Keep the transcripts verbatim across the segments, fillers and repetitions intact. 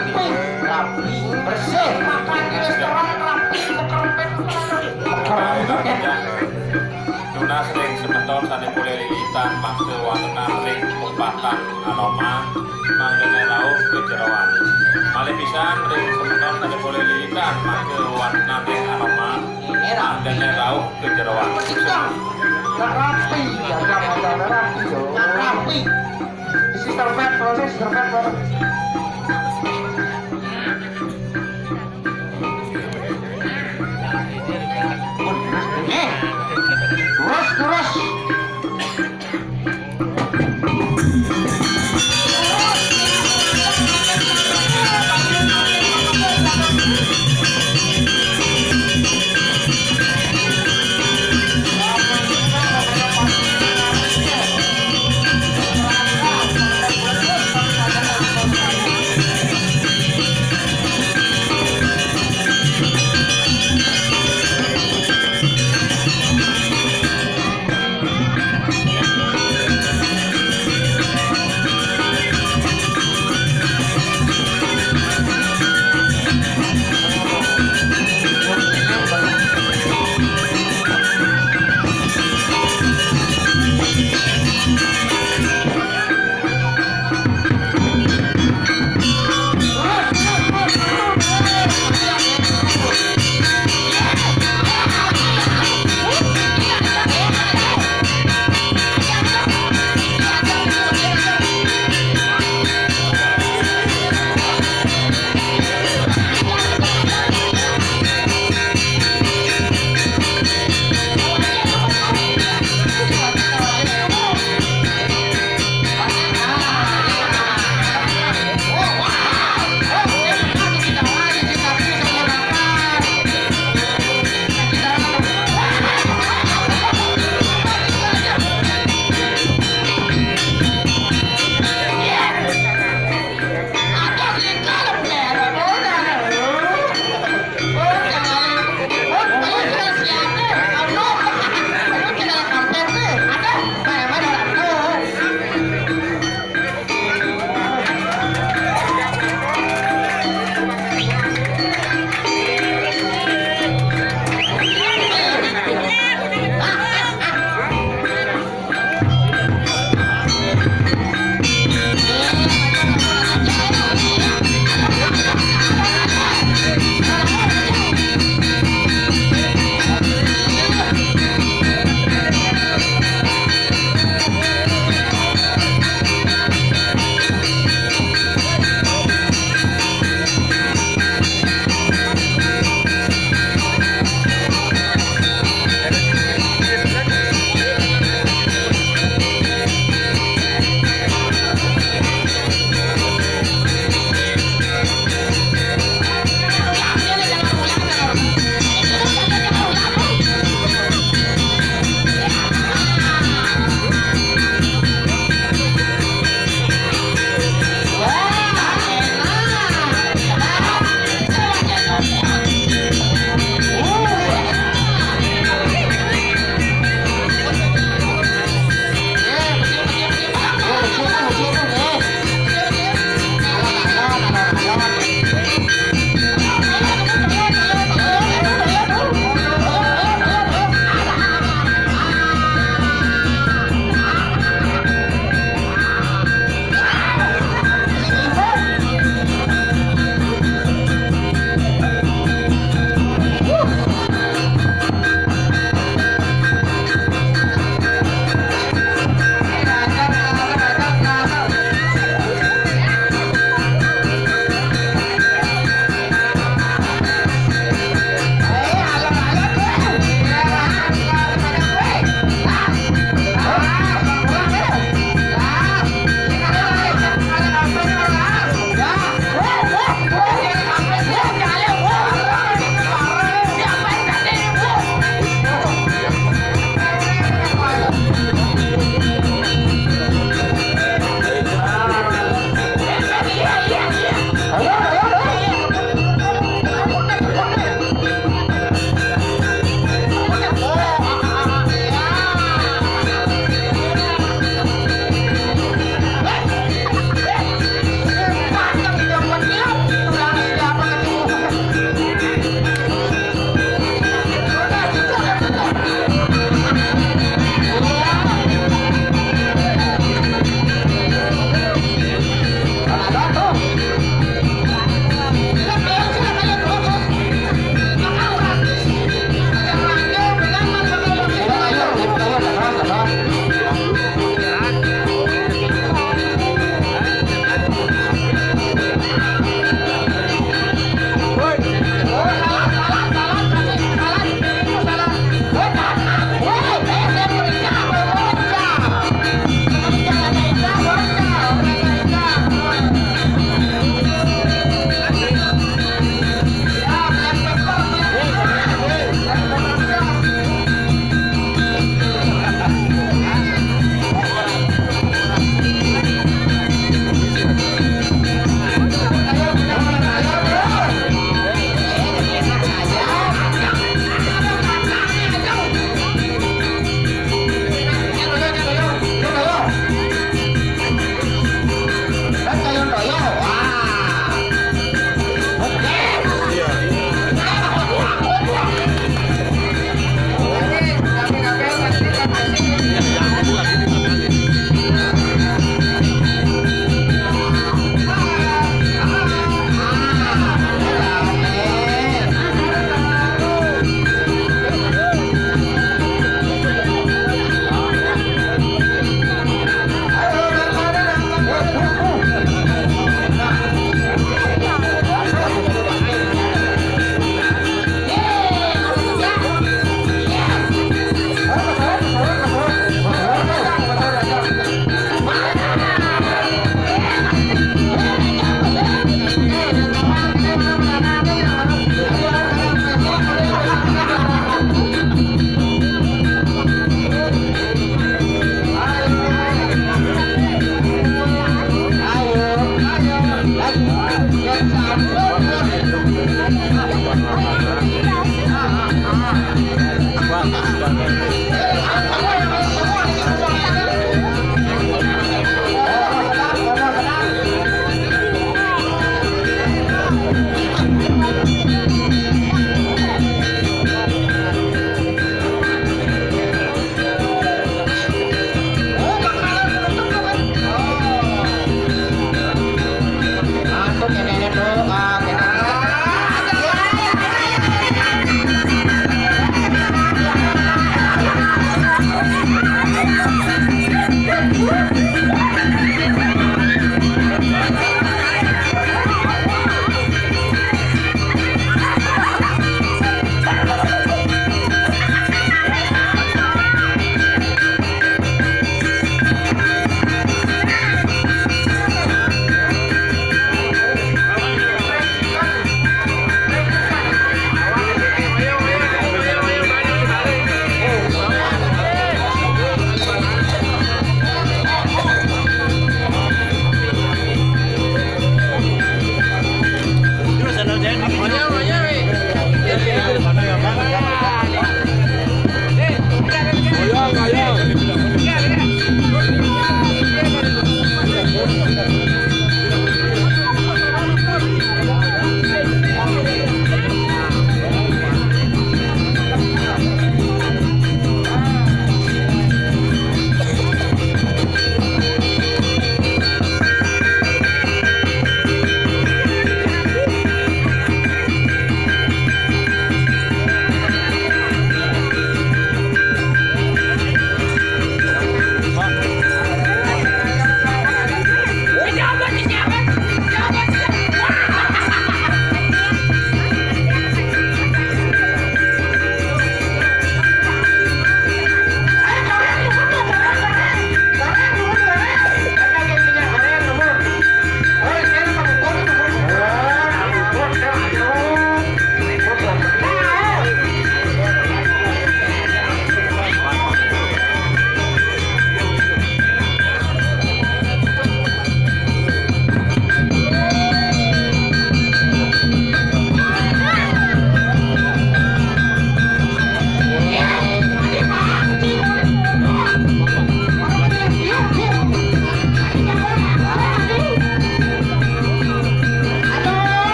Rapi, rapi, bersih. Makan di restoran rapi, kekerempet. Kekerempet. Tunas ring semeton sane polih lilitan mangke wontenan ring kupatan Anoman, mangdane rauh ka jeroan. Malih pisan ring semeton sane polih lilitan mangke wontenan ring Anoman, mangdane rauh ka jeroan. Nggak rapi, ya, nggak ada rapi, yo. Nggak rapi. Sister Pep, kalau saya Sister Pep, kalau Eh, terus, terus.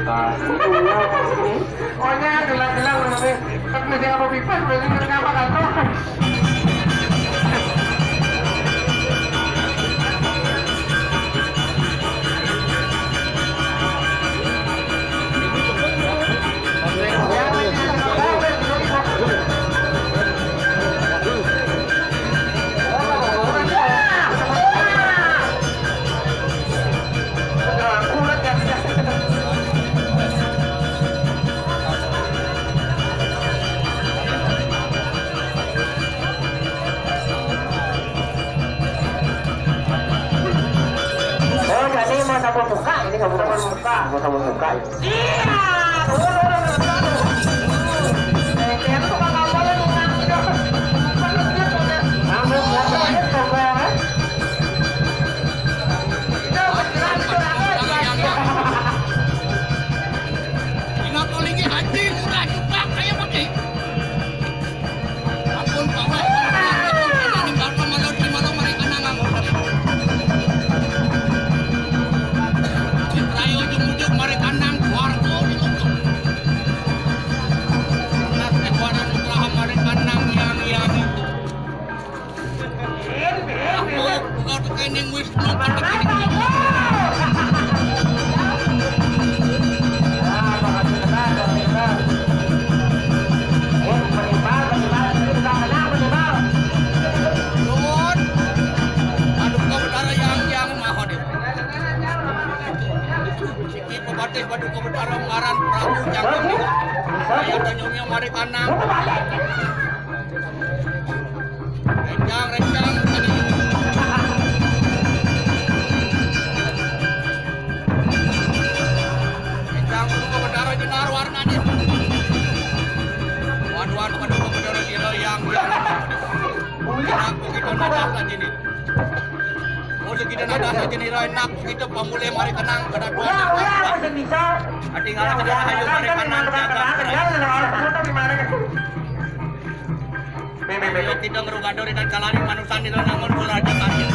Nah, ini. Oh, ini gelang-gelang namanya. Tapi masih apa pipa, berarti kenapa kan tuh? Oh, jadi mau sabun muka, ini sabun muka, mau sabun muka. Iya, tuh, tuh, tuh, tuh, tuh. Eh, dia tuh bakal boleh tuh, nanti dong. Bukan dia tuh, deh. Kamu buat aja, coba, eh. Itu pikiran itu, apa, ya? Ina paling anjing, murah juga, kayak pakai. Ampun, Pak Wah, ampun, ampun, ampun, ampun, ampun, ampun, ampun, ampun, ampun, ampun, ampun. Citra ujung-ujung mari kanang, warga di lubuk. Pernah teh warna Nugraha mari kanang yang, yang itu. Aku buka tekening Wisnu, buka tekening Wisnu. Nuhun. Aduh, kau darah yang, yang mahal deh. Siki pebatih badu kebentaran ngaran Prabu Jangkung. Saya tanyongnya mari kanang. Rencang, rencang, tadi. Rencang badu kebentaran jenar warnanya. Wan, wan, badu kebentaran jenar yang, yang. Aku kita nadas lagi nih. Oh, kita nadas lagi nih, Roy. Nak, kita pamulih mari kanang, kada dua. Ulah, ulah, masih bisa. Ati ngalah kita hayu mari kanang, jaga. Ayo kita ngerugadur dan kalari manusan di dalam namun kuraja kami.